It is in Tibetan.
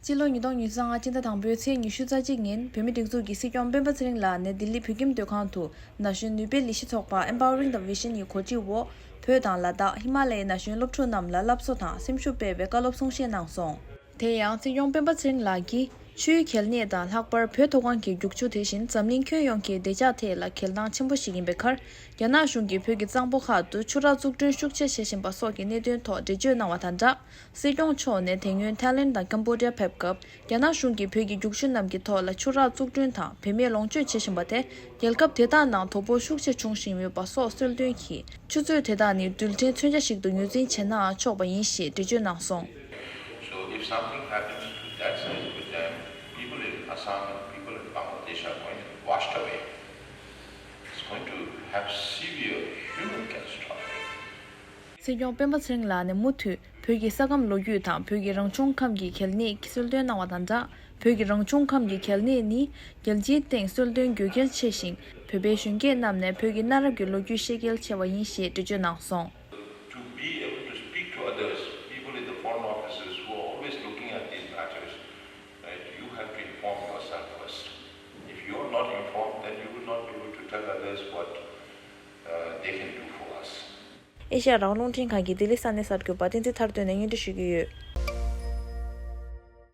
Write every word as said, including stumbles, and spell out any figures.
སྤྱི་ལོ་ཉིས་སྟོང་ཉི་ཤུ་རྩ་ལྔ་སྤྱི་ཟླ་དང་པོའི་ཚེས་ཉི་ཤུ་རྩ་གཅིག་ཉིན་བོད་མིའི་སྒྲིག་འཛུགས་ཀྱི་སྲིད་སྐྱོང་སྤེན་པ་ཚེ་རིང་ལགས་ནས་ལྡི་ལི་བོད་ཁྱིམ་སྡོད་ཁང་དུ་ན་གཞོན་ནུས་པའི་ལས་གཞི་ཚོགས་པ་Empowering the Vision ཡི་གོ་སྒྲིག་འོག་བོད་དང་ལ་དྭགས་ཧི་མ་ལ་ཡའི་ན་གཞོན་སློབ་ཕྲུག་རྣམས་ལ་བསླབ་གསོ་དང་སེམས་ཤུགས་སྤེལ་བའི་བཀའ་སློབ་གསུང་བཤད་གནང་སོང་། དེ་ཡང་སྲིད་སྐྱོང་སྤེན་པ་ཚེ་རིང་ལགས་ཀྱིས་ཆུའི་གལ་གནད་དང་ལྷག་པར་བོད་མཐོ་སྒང་གི་རྒྱུག་ཆུ་དེ་བཞིན་འཛམ་གླིང་ཁྱོན་ཡོངས་ཀྱི་བདེ་འཇགས་ཐད་ལ་གལ་གནད་ཆེན་པོ་ཞིག་ཡིན་པའི་ཁར། རྒྱ་ནག་གཞུང་གིས་བོད་ཀྱི་གཙང་པོ་ཁག་ཏུ་ཆུ་རགས་བཙུགས་སྐྲུན་ཤུགས་ཆེ་བྱེད་བཞིན་པ་སོགས་ཀྱི་གནད་དོན་ཐོག་འགྲེལ་བརྗོད་གནང་བ་དང་སྦྲགས། སྲིད་སྐྱོང་མཆོག་ནས་དེ་སྔོན་ཐའི་ལེན་དང་ཀམ་བོ་ཌི་ཡ་ཕེབས་སྐབས། རྒྱ་ནག་གཞུང་གིས་བོད་ཀྱི་རྒྱུག་ཆུ་རྣམས་ཀྱི་ཐོག་ལ་ཆུ་རགས་བཙུགས་སྐྲུན་དང་བེད་མེད་ལོངས་སྤྱོད་བྱེད་བཞིན་པ་དེ། རྒྱལ་ཁབ་དེ་དག་ནང་དོ་ཕོག་ཤུགས་ཆེ་འབྱུང་བཞིན་ཡོད་པ་སོགས་གསལ་སྟོན་གྱིས། ཆུ་མཛོད་དེ་དག་ནི་རྡུལ་ཕྲན་མཚོན་ཆ་ཞིག་ཏུ་ངོས་འཛིན་བྱས་ན་ཆོག་པ་ཡིན་ཞེས་འགྲེལ་བརྗོད་གནང་སོང་། So if something happens to that size of a dam, people in Assam and people in Bangladesh are going to be washed away. It's going to have severe human catastrophe. སྲིད་སྐྱོང་སྤེན་པ་ཚེ་རིང་ལགས་ནས་མུ་མཐུད་བོད་ཀྱི་ས་ཁམས་ལོ་རྒྱུས་དང་བོད་ཀྱི་རང་བྱུང་ཁམས་ཀྱི་གལ་གནད་གསལ་སྟོན་གནང་བ་དང་སྦྲགས། བོད་ཀྱི་རང་བྱུང་ཁམས་ཀྱི་གལ་གནད་ནི་རྒྱལ་སྤྱིའི་སྟེང་གསལ་སྟོན་དགོས་གལ་ཆེ་ཞིང་། བོད་པའི་གཞོན་སྐྱེས་རྣམས་ནས་བོད་ཀྱི་གནའ་རབས་ཀྱི་ལོ་རྒྱུས་ཤེས་གལ་ཆེ་བ་ཡིན་ཞེས་འགྲེལ་བརྗོད་གནང་སོང་། To be able to speak to others, people in the foreign offices who are always looking at these matters, right, you have to inform yourself first. If you are not informed, then you will not be able to tell others what uh, they can do for us. ཨེ་ཤ་ཡ་རང་དབང་རླུང་འཕྲིན་ཁང་གི་ལྡི་ལི་ས་གནས་གསར་འགོད་པ་བསྟན་འཛིན་ཐར་སྟོན་ནས་སྙན་སྒྲོན་ཞུ་གི་ཡོད།